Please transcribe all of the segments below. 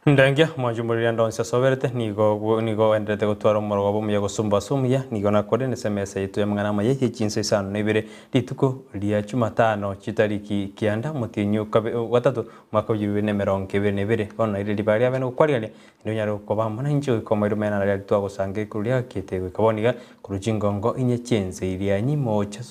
Ndengia mwanche omoriri ande onsi asoberete, nigo nigo oenderete gotwara omorogoba omuya gose omobaso omuya, nigo nakore nase emesa yaito y'amang'ana amaya ye chinsa isano na ibere, rituko ria Chumatano chitariki kianda omotienyi o kabe o gatato omwaka o chilifu ibere na emerongo ebere na ebere. Bono naire ribaga riabe nogokwarigania, naende onyare koba amo nainche goika omoerio omene naria twagosanga igoro riagakete goika bono iga korwa chingongo inye chi'ense iria nyimocha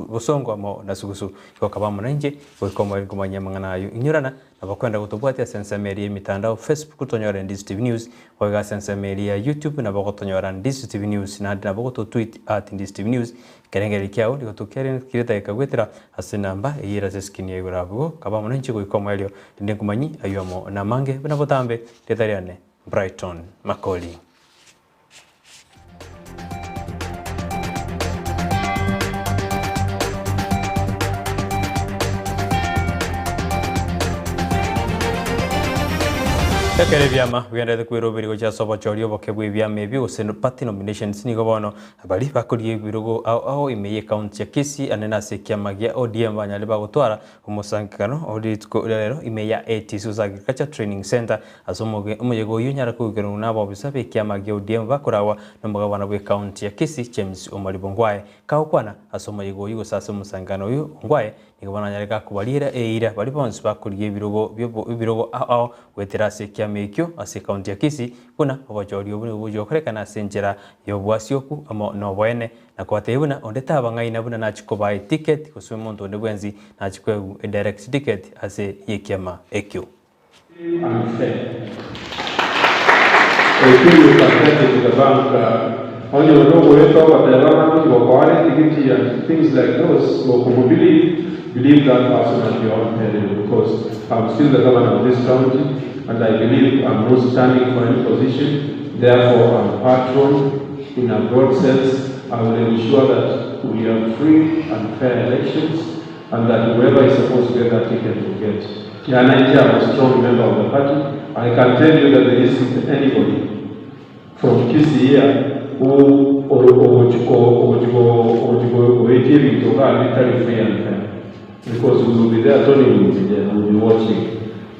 bosongo amo na sugusu. Igo kaba amo nainche goika omoerio nkomanyie amang'ana ayio. Inyorana Nabakwenda gotobwatia ase ensemo eria y'emitandao Facebook tonyore Ndizi TV News, boigo ase ensemo eria ya YouTube nabo gotonyora Ndizi TV News naende nabo gototweet at Ndizi TV News. Ekerengererio kiao nigo tokiarire dageka goetera ase enamba eyio ere ase eskrini ya igoro abwo. Kaba amo nainche goika omoerio rinde nkomanyi ayio amo namange buna botambe rieta riane Brighton Makori. Ekero ebiama bigendererete kweroberia gochia ase obochori oboke bw'ebiama ebio gose party nominations nigo bono baria bakoria ebirogo ao ao ime y'ecounty ya Kisii anene ase ekiama gia ODM banyare bagotwara omosangerekano o rituko ria rero ime ya ATC gose Agriculture Training Centre Ase omoyega oyio onyare koigeranwa nabobisa b'ekiama gia ODM bakoragwa nomogabana bw'ecounty ya Kisii James Omariba Ongwae. Kagokwana ase omoyega oyio gose ase omosangererekano oyio Ongwae nigo bono anyare gakobariera eira baria bonsi bakorigia ebirogo ebirogo ao ao goetera ase ekiama ekio ase ecounty ya Kisii buna obochori obwo nigo bogochia gokorekana ase enchera y'obwasioku amo noboene na kobatebia buna onde tabang'aina buna nachia kobaa eticket gose omonto onde bwensi nachia koegwa edirect ticket ase y'ekiama ekio. and fair. Ekio you can take it to the bank onye onde ogoeta ogoteba ng'a ngochi gokoa etigiti and things like those gokomo believe, believe that person at your own peril because I'm still the governor of this county and I believe I'm not standing for any position therefore I'm patron in a broad sense I will ensure that we have free and fair elections and that whoever is supposed to get that ticket will get. Kiana inche am a strong member of the party, I can tell you that there isn't anybody from Kisii here who ogochi goetia ebinto igaa bitari free and fair because we will be there, Tony will be there, we will be watching,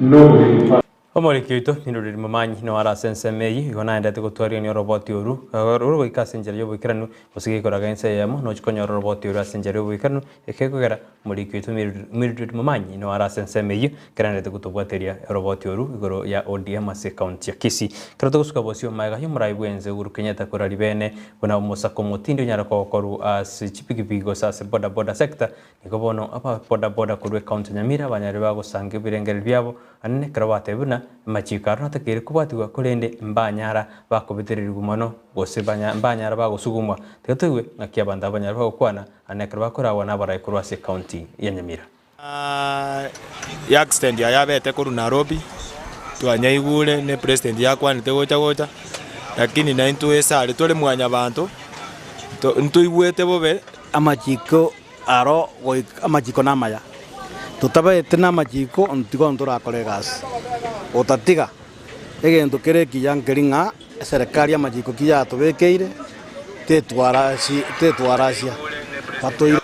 nobody will pass. Omoriki oito niroreri momanyi noare ase ensemo eyio, igo naendete gotwarigania oroboti oru, rogoika ase enchera y'oboikeranu, gose gekoraga ense eyemo, nochia konyora oroboti oru ase enchera y'oboikeranu, ekekogera omoriki oito Mildred Momanyi noare ase ensemo eyio, ekero aendete gotobwateria oroboti oru igoro ya ODM ase ekaunti ya Kisii. Ekero togosuka bosio magega y'omorai bw'ense Uhuru Kenyatta korwa ribene buna omosako omotindi onyare kogokorwa ase chipigipigi gose ase bodaboda sector, Nigo bono aba boda-boda korwa ecounty ya Nyamira banyarire bagosanga ebirengererio biabo anene ekero batebire buna amachiko aro natakeire kobwatigwa korende mbanyara bakobetererigwa mono gose mbanyara bagosugumwa. Tiga toigwe ng'aki abanto aba banyarire bagokwana anene ekero bakoragwa nabarai korwa ase ecounty ya Nyamira. Ya accident aya yabete korwa Nairobi, twanyaigure ne president yakwanete gocha gocha, lakini naintwe ase are tore mwanyabanto, ntoigwete bobe. Amachiko Aro goika amachiko namaya, totabaete namachiko ntigo ntorakore egasi. Gotatiga egento kere ekiya nkeri ng'a eserekari amachiko ki yatobekeire tetwarasia. Batoire.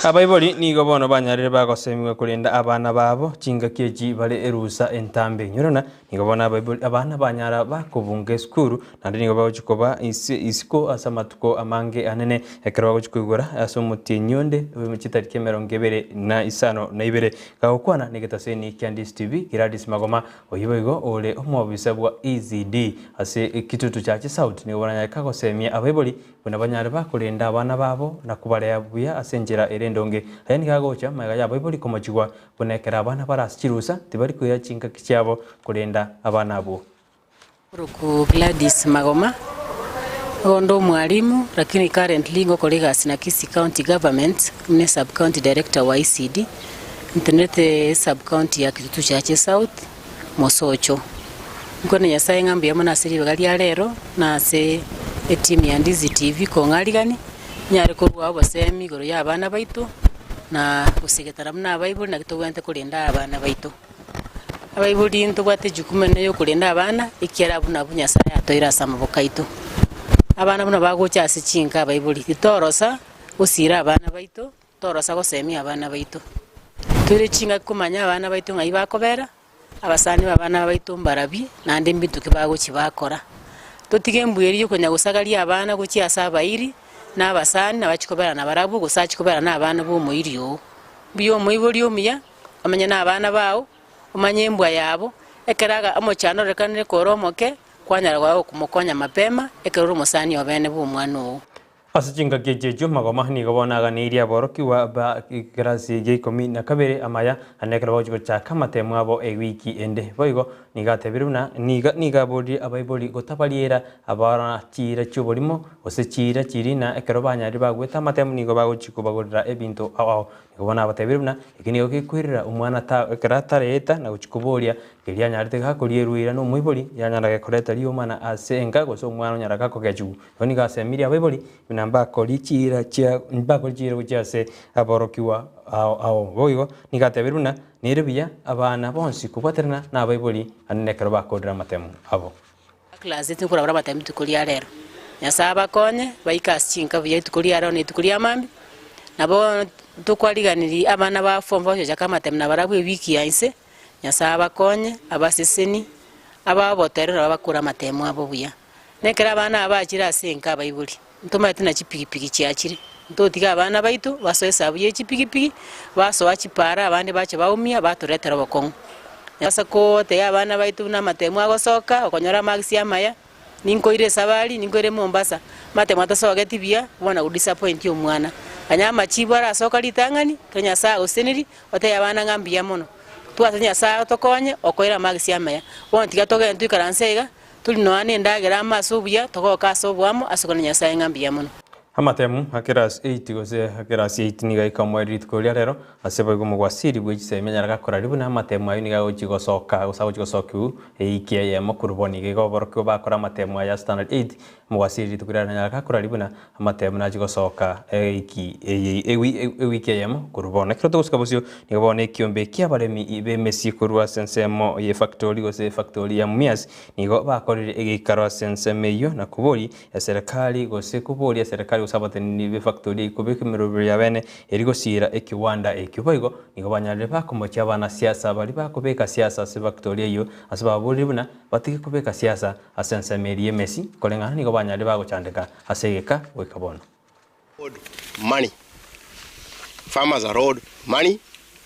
Abaibori nigo bono banyarire bagosemigwa korenda abana babo chingaki echi bare erusa entambe. Inyorana, Nigo bono abaibori abana banyara bakobunga esukuru, naende nigo bagochia koba ise isiko ase amatuko amange anene, ekero bagochia koigora ase omotienyi onde bwe chitariki emerongo ebere na isano na ibere. Gagokwana negetaseni kia Ndisi TV, Gladys Magoma, oyio boigo ore omobisa bwa ECD ase Kitutu Church South, nigo bono anyare kagosemia abaibori Buna banyare bakorenda abana babo na kobarea buya ase enchera ere endonge. Aya nigo agocha magega y'abaibori komochigwa, buna ekero abana bare ase chirusa, tibari koira chingaki chiabo korenda abana abwo. Korokwa Gladys Magoma, nigo nde omwalimu lakini currently ngokora egasi na Kisii County Government buna e sub county director wa ECD, ntenerete e sub county ya Kitutu Chache South, Mosocho. Nkwane Nyasaye ng'a mbuya mono ase ribaga ria rero na ase etimu ya Ndizi TV kong'arigani, nyare korwa obosemi igoro ya abana baito na gosegetana buna abaibori naki tobwenerete korenda abana baito. Abaibori ntobwate ejukumu enene ya okorenda abana ekiagera abwo nabwo Nyasaye atoeire ase amaboko aito. Abana buna bagocha ase chinka abaibori, titorosa gosira abana baito, torosa gosemia abana baito. Toire chingaki komanya abana baito ng'ai bakobera. Abasani b'abana baito mbarabie, naende mbinto ki bagochia bakora. Totige embuya eria y'okonya gosagaria abana gochia ase abairi, na abasani, na bachie kobera nabarabwo, gose achie kobera nabana b'omoiri oo. Mbuya omoibori omuya, omenye nabana bao, omanye embwa yabo, ekero aga omochando ororekanire kore omoke, kwanyara goa gokomokonya mapema, ekero ore omosani obene bw'omwana oo. Ase chingaki echi echio magoma nigo bono aganeirie aborokigwa ba ekerasi gia ikomi na kabere amaya, naende ekero bagochia gochaka amatemo abo ewiki ende. Boigo nigo atebire buna nigo nigo aboririe abaibori gotabariera abana chiira chi'oborimo, gose chiira chiria na ekero banyarire bagwete amatemo nigo bagochia kobagorera ebinto ao ao. Nigo bono abatebire buna eki nigo gekoirera omwana ta ekero atareeta na gochia koboria keria anyarete gakorierwa eira nomoibori, yanyara gekoreta riomana ase enka gose omwana onyara gakogechigwa. Igo nigo asemirie abaibori buna mbakori chiira chia mbakori chiira gochia ase aborokigwa ao ao. Boigo nigo atebirie buna nere buya abana bonsi kobwaterana na abaibori naende nekero bakorire amatemo abo. Class tinkorabora amatemo rituko ria rero. Nyasae abakonye baike ase chinka buya rituko ria rero na rituko ria mambia. Nabo tokwariganirie abana ba form four bagochaka amatemo nabarabwo ewiki ya inse, Nyasae abakonye, abaseseni, ababoterere nabo bakore amatemo abo buya. Na ekero abana aba bachire ase enka abaibori, ntomaete na chipigipigi chiachire, ntotige abana baito basoe esabu ye chipigipigi, basoa chipara abande bache baumia batoretera obokong'u. Ase kotebia abana baito buna amatemu agosoka, okonyora amarks amaya, ninkoire esabari, ninkoire Mombasa, amatemu atasogeti buya, bono go disappoint omwana. Onye amachibu arasoka ritang'ani, ekero Nyasaye agoseseniri, otebie abana ng'a mbuya mono, twasabire Nyasaye atokonye okoira amarks amaya. Bono tiga togende toikaranse iga. Tori nonya nendagera amo ase obuya, togoka ase oboamo ase okona Nyasae ng'a mbuya mono. Amatemu a kerasi 8 gose a kerasi 8 nigo aika omoerio rituko riria rero, ase boigo omogwasiri bwe chisemi anyare gakora ribu na amatemu ayio nigo agochia gosoka gose agochia gosokiwu eiki eyemo korwa bono iga igo oborokigwa bakora amatemu aya standard 8 omogwasiri rituko riria rero anyare gakora ribu na amatemu nachie gosoka eiki eye ewi ewiki eyemo korwa bono. Ekero togosika bosio, nigo bono ekiombe ki'abaremi b'emesie korwa ase ensemo y'efactori gose efactori ya Mumias nigo bakorire egeikaro ase ensemo eyio na koboria eserekari gose koboria eserekari gose abateneneri b'efactori eyio kobeka emeroberi y'abene eri gosiira ekiwanda ekio. Boigo nigo banyarire bakomochia abanasiasa baria bakobeka siasa ase efactori eyio ase baborire buna batige kobeka siasa ase ensemo eria y'emesi koreng'ana nigo banyarire bagochandeka ase egeka goika bono. Owed money, farmers are owed money,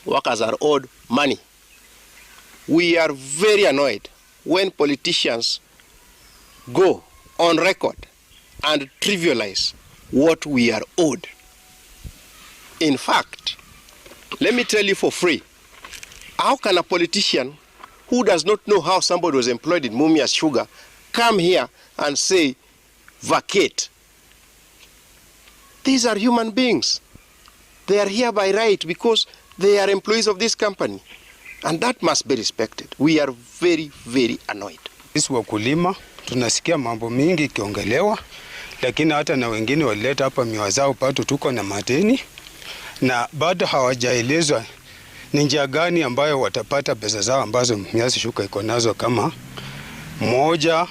workers are owed money. We are very annoyed when politicians go on record and trivialize what we are owed. In fact, let me tell you for free, how can a politician who does not know how somebody was employed in Mumias Sugar come here and say vacate? These are human beings. They are here by right because they are employees of this company and that must be respected. We are very, very annoyed. Sisi wakulima tunasikia mambo mingi ikiongelewa, lakini hata na wengine walileta hapa miwa zao, bado tuko na madeni na bado hawajaelezwa ni njia gani ambayo watapata pesa zao ambazo Mumias Sugar iko nazo kama moja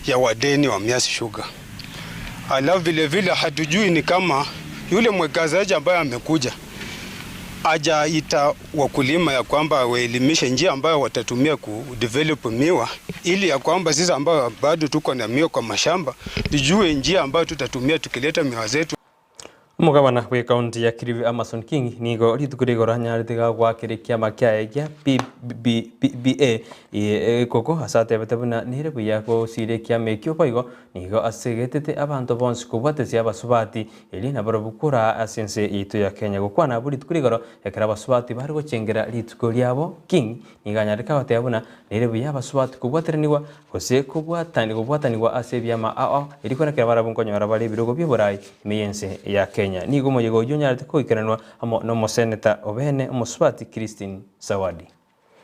ya wadeni wa Mumias Sugar. Alafu vile vile hatujui ni kama yule mwekezaji ambaye amekuja hajaita wakulima ya kwamba waelimishe njia ambayo watatumia kudevelop miwa ili ya kwamba sisi ambayo bado tuko na miwa kwa mashamba tujue njia ambayo tutatumia tukileta miwa zetu. Omogabana bw'ekaunti ya Kilifi Amason Kingi nigo rituko rigoro anyarete goakera ekiama kiaye gia PBA ekoko ase atebete buna nere buya gosira ekiama ekio boigo nigo asegetete abanto bonsi kobwatesia abasubati erio nabarobwo koraa ase ense yaito ya Kenya gokwana abwo rituko rigoro ekero abasubati bare gochengera rituko riabo King nigo anyarete goteba buna nere buya abasubati kobwateranigwa Gose kobwatanigwa ase ebiama ao, erio kera barabwo nkonyora bare ebirogo bi'oboraai ime y'ense ya Kenya. Nigo omoyega oyio onyarete goikeranwa amo n'omoseneta obene omosubati Christine Zawadi.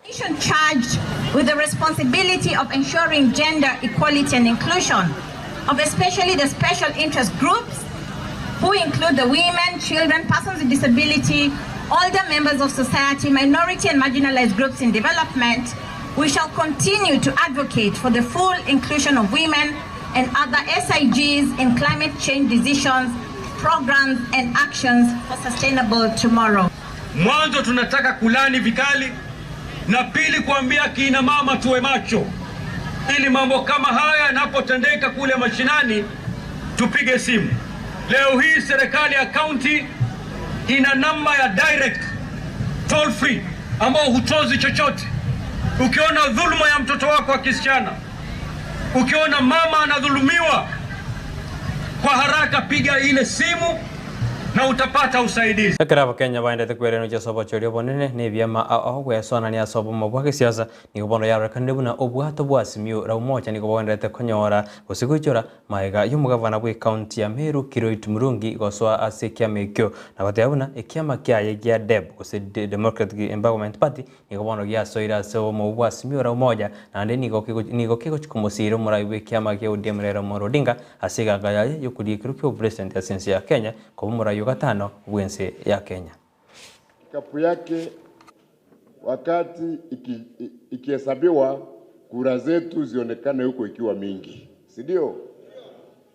Commission charged with the responsibility of ensuring gender equality and inclusion of especially the special interest groups who include the women, children, persons with disability, older members of society, minority and marginalized groups in development. We shall continue to advocate for the full inclusion of women and other SIGs in climate change decisions, programs and actions for sustainable tomorrow. Mwanzo tunataka kulani vikali na pili kuambia kina mama tuwe macho, ili mambo kama haya yanapotendeka kule mashinani tupige simu. Leo hii serikali ya kaunti ina namba ya direct toll free ambao hutozi chochote. Ukiona dhuluma ya mtoto wako wa kisichana, ukiona mama anadhulumiwa, kwa haraka piga ile simu na utapata usaidizi. Ekero Abakenya baendete kwerenuchia ase obochori obonene na ebiama ao ao gwesoanania ase obomo bwa gesiasa, nigo bono yarorekanire buna obwato bwa Azimio la Umoja nigo bogendererete konyora gose goichora magega y'omogavana bw'ecounty ya Meru Kiroit Murungi gosoa ase ekiama ekio na goteba buna ekiama kiaye gia DEP gose Democratic Empowerment Party Nigo bono giasoire ase obomo bwa Azimio la Umoja, naende nigo nigo kegochia komosiira omorai bw'ekiama kia ODM Raila Amolo Odinga ase eganga yaye y'okoria ekero ki'obopresident ase ense ya Kenya koba omorai o gatano bw'ense ya Kenya. Kikapu yake wakati ikihesabiwa kura zetu zionekane huko ikiwa mingi, si ndio?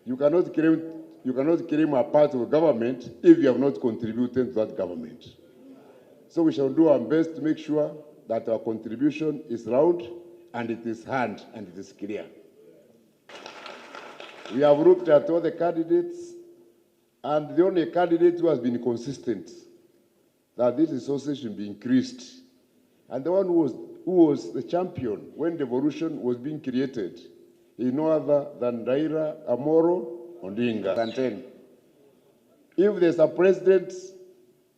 You cannot claim, you cannot claim a part of government if you have not contributed to that government. So we shall do our best to make sure that our contribution is loud and it is heard and it is clear. We have looked at all the candidates, and the only candidate who has been consistent that this resources should be increased, and the one who was, who was the champion when devolution was being created is no other than Raila Amolo Odinga. Asanteni. If there's a president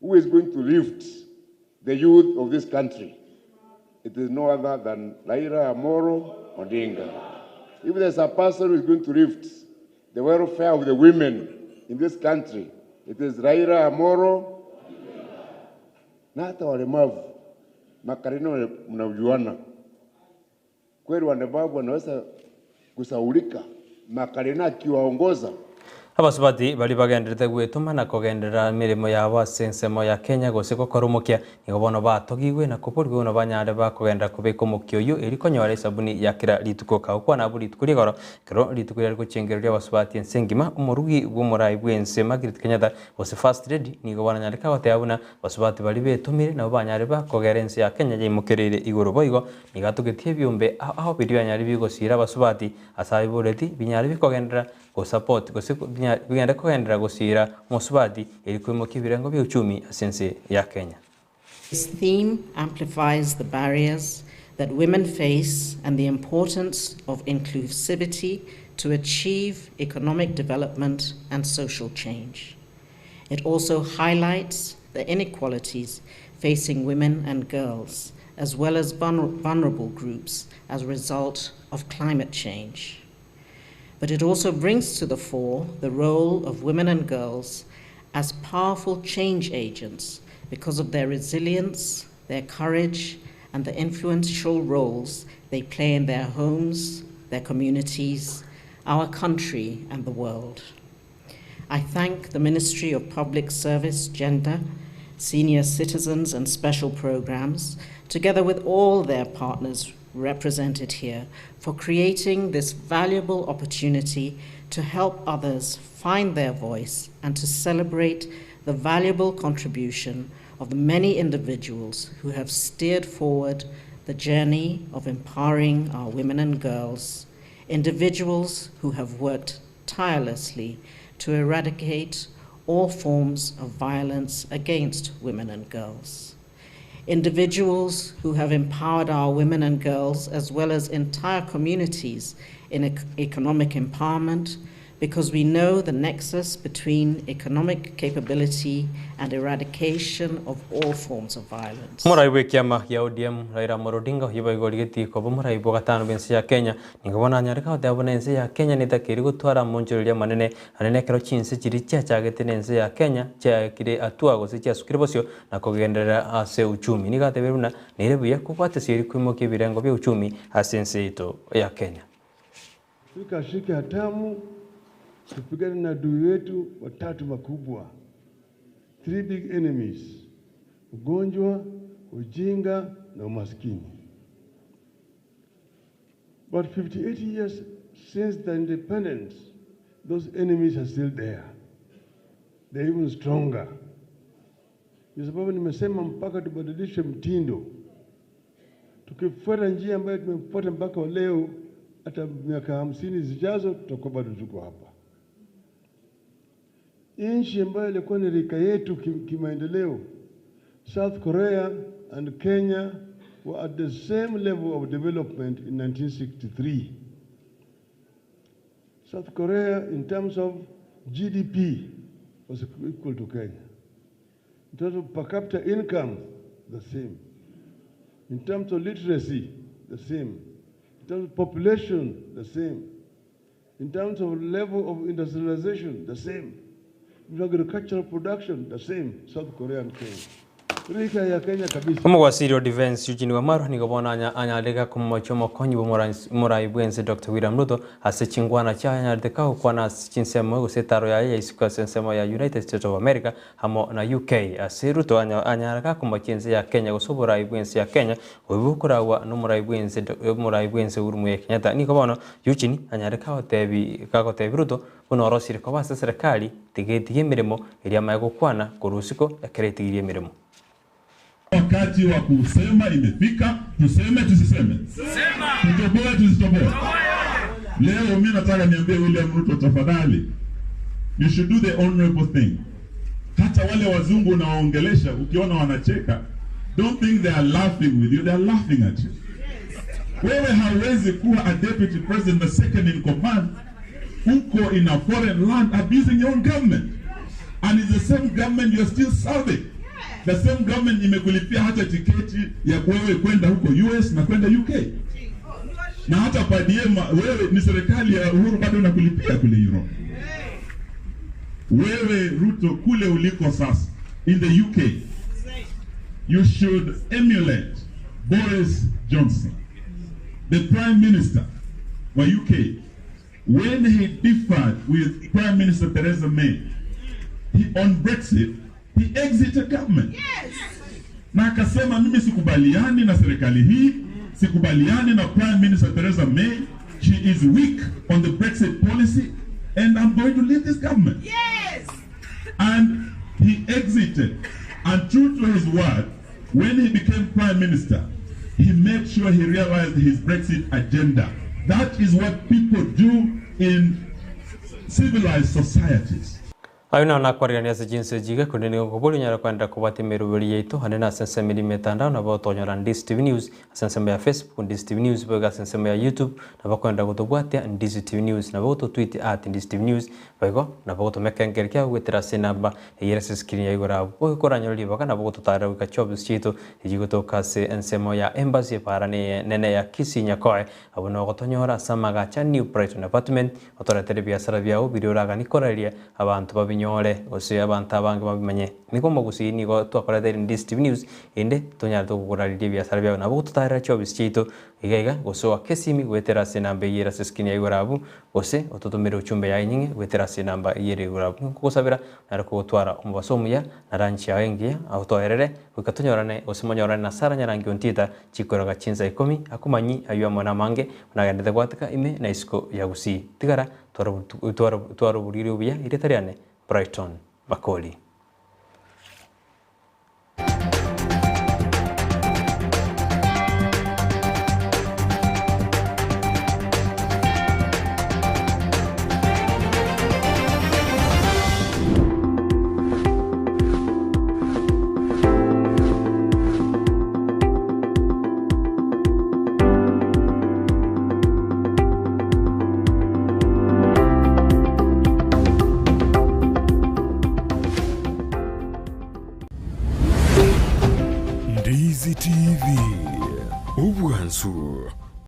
who is going to lift the youth of this country, it is no other than Raila Amolo Odinga. If there's a person who is going to lift the welfare of the women in this country, it is Raila Amolo na hata walemavu makarino mnajuana kweli, walemavu wanaweza kusaulika, makarino akiwaongoza Abasubati baria bagenderete gwetoma na kogenderera emeremo yabo ase ensemo ya Kenya gose gokora omokia, nigo bono batogigwe na koborigwa buna banyare bakogenderera kobeka omokia oyio erio konyora esabuni ya kera rituko. Kagokwana abwo rituko rigoro, ekero rituko riare gochengereria abasubati ense engima, omorugi bw'omorai bw'ense Margaret Kenyatta gose First Lady nigo baranyareka goteba buna abasubati baria betomire nabo banyare bakogera ense ya Kenya yaimokereire igoro boigo nigo atogetie ebiombe ao ao biria bianyare bigosira abasubati ase aiboreti binyare bikogenderera Gosupport gose bigende kogenderera gosiira omosubati eri koimokia ebirengo bia uchumi ase ense ya Kenya. This theme amplifies the barriers that women face and the importance of inclusivity to achieve economic development and social change. It also highlights the inequalities facing women and girls, as well as vulnerable groups as a result of climate change. But it also brings to the fore the role of women and girls as powerful change agents because of their resilience, their courage, and the influential roles they play in their homes, their communities, our country, and the world. I thank the Ministry of Public Service, Gender, Senior Citizens and Special Programs, together with all their partners represented here, for creating this valuable opportunity to help others find their voice and to celebrate the valuable contribution of the many individuals who have steered forward the journey of empowering our women and girls, individuals who have worked tirelessly to eradicate all forms of violence against women and girls. Individuals who have empowered our women and girls, as well as entire communities, in economic empowerment, because we know the nexus between economic capability and eradication of all forms of violence. Omorai bw'ekiama gia ODM Raila Amolo Odinga oyio boigo origetie koba omorai bw'ogatano bw'ense ya Kenya nigo bono anyareka goteba buna ense ya Kenya netakeire gotwara amonchoreria amanene anene ekero chinse chiria chiachagete nense ya Kenya chiaakire hatua gose chiasukire bosio na kogenderera ase uchumi. Nigo atebire buna nere buya kobwatesia erio koimokia ebirengo bia uchumi ase ense yaito ya Kenya. Afrika ashike hatamu tupigane na adui wetu watatu makubwa, three big enemies: ugonjwa, ujinga na umaskini. But 58 years since the independence, those enemies are still there. They're even stronger. Ni sababu nimesema mpaka tubadilishe mtindo. Tukifuata njia ambayo tumefuata mpaka leo, hata miaka 50 zijazo tutakuwa bado tuko hapa. Nchi ambayo ilikuwa ni rika yetu kimaendeleo, South Korea and Kenya were at the same level of development in 1963. South Korea in terms of GDP was equal to Kenya. In terms of per capita income, the same. In terms of literacy, the same. In terms of population, the same. In terms of level of industrialization, the same. In agricultural production, the same. South Korea and Kenya. Rika ya Kenya kabisa. Omogwasiri o Defense Eugene Wamalwa nigo bono anyarete komochia omokonyi bw'omorai bw'ense Dr. William Ruto ase chingwana chiaye anyarete kagokwana ase chinsemo gose etaro yaye ya isiko ase ensemo ya United States of America amo na UK ase Ruto anyare gakomochia ense ya Kenya gose oborai bw'ense ya Kenya obo bokoragwa nomorai bw'ense omorai bw'ense Uhuru Muigai Kenyatta. Nigo bono Eugene anyare kagotebi kagotebi Ruto buna orosire koba ase eserekari tiga etige emeremo eria amaye gokwana korwa isiko ekero etigirie emeremo. Wakati wa kusema imefika, tuseme tusiseme? Tutoboe tusitoboe? Leo mi nataka niambie William Ruto, tafadhali, you should do the honorable thing. Hata wale wazungu unawaongelesha, ukiona wanacheka, don't think they are laughing with you, they are laughing at you. Wewe hauwezi kuwa a deputy president, the second in command, uko in a foreign land abusing your own government. And it's the same government you're still serving. The same government imekulipia hata tiketi ya wewe kwenda huko US na kwenda UK. Na hata per diem wewe ni serikali ya Uhuru bado inakulipia kule Europe. Wewe Ruto kule uliko sasa in the UK, you should emulate Boris Johnson, the Prime Minister wa UK. When he differed with Prime Minister Theresa May on Brexit, he exited government. Na akasema mimi sikubaliani na serikali hii, sikubaliani na Prime Minister Theresa May. She is weak on the Brexit policy and I'm going to leave this government. And he exited. And true to his word, when he became prime minister, he made sure he realized his Brexit agenda. That is what people do in civilized societies. Ayio nao nakwarerania ase chinse echi iga, korende nigo nkoboria onyare koenderera kobwatia emeroberi yaito ande nase ensemo eria emetandao nabo otonyora Ndizi TV News ase ensemo ya Facebook, Ndizi TV News boigo ase ensemo ya YouTube, nabo okoenderera gotobwatia Ndizi TV News, nabo gototweet at Ndizi TV News, boigo nabo gotoma ekengeri kiago goetera ase enamba eyio ere ase escreen ya igoro abwo. Boigo koranyore ribaga nabo gototarera goika chiofisi chiaito echio chigotoka ase ensemo ya Embassy ebara nene ya Kisii Nyakoe, abwo nabo gotonyora ase amagacha New Brighton Apartment, otoretere ebiasara biao biria oraganie koraria abanto babinyore gose abanto abange babimanye. Nigo omogusii nigo twakoreteire Ndizi TV News ende tonyare togokorariria ebiasara biao nabo gototarera chiofisi chiaito iga iga gose oake esimi goetera ase enamba eyio ere ase escreen ya igoro abwo gose ototomere uchumbe yaye enyinge goetera ase enamba eyio ere igoro abwo. Nigo nkogosabera onyare kogotwara omobaso omuya na lunch yao engiya otoerere goika tonyorane gose monyorane na Sarah Nyarangi Ontita chikoroga chinsa ikomi akomanyi ayio amo namange buna agendete goateka ime na isiko ya Gusii. Tigara twaroborire obuya erieta riane Brighton Makori. Ndizi TV, obwansu.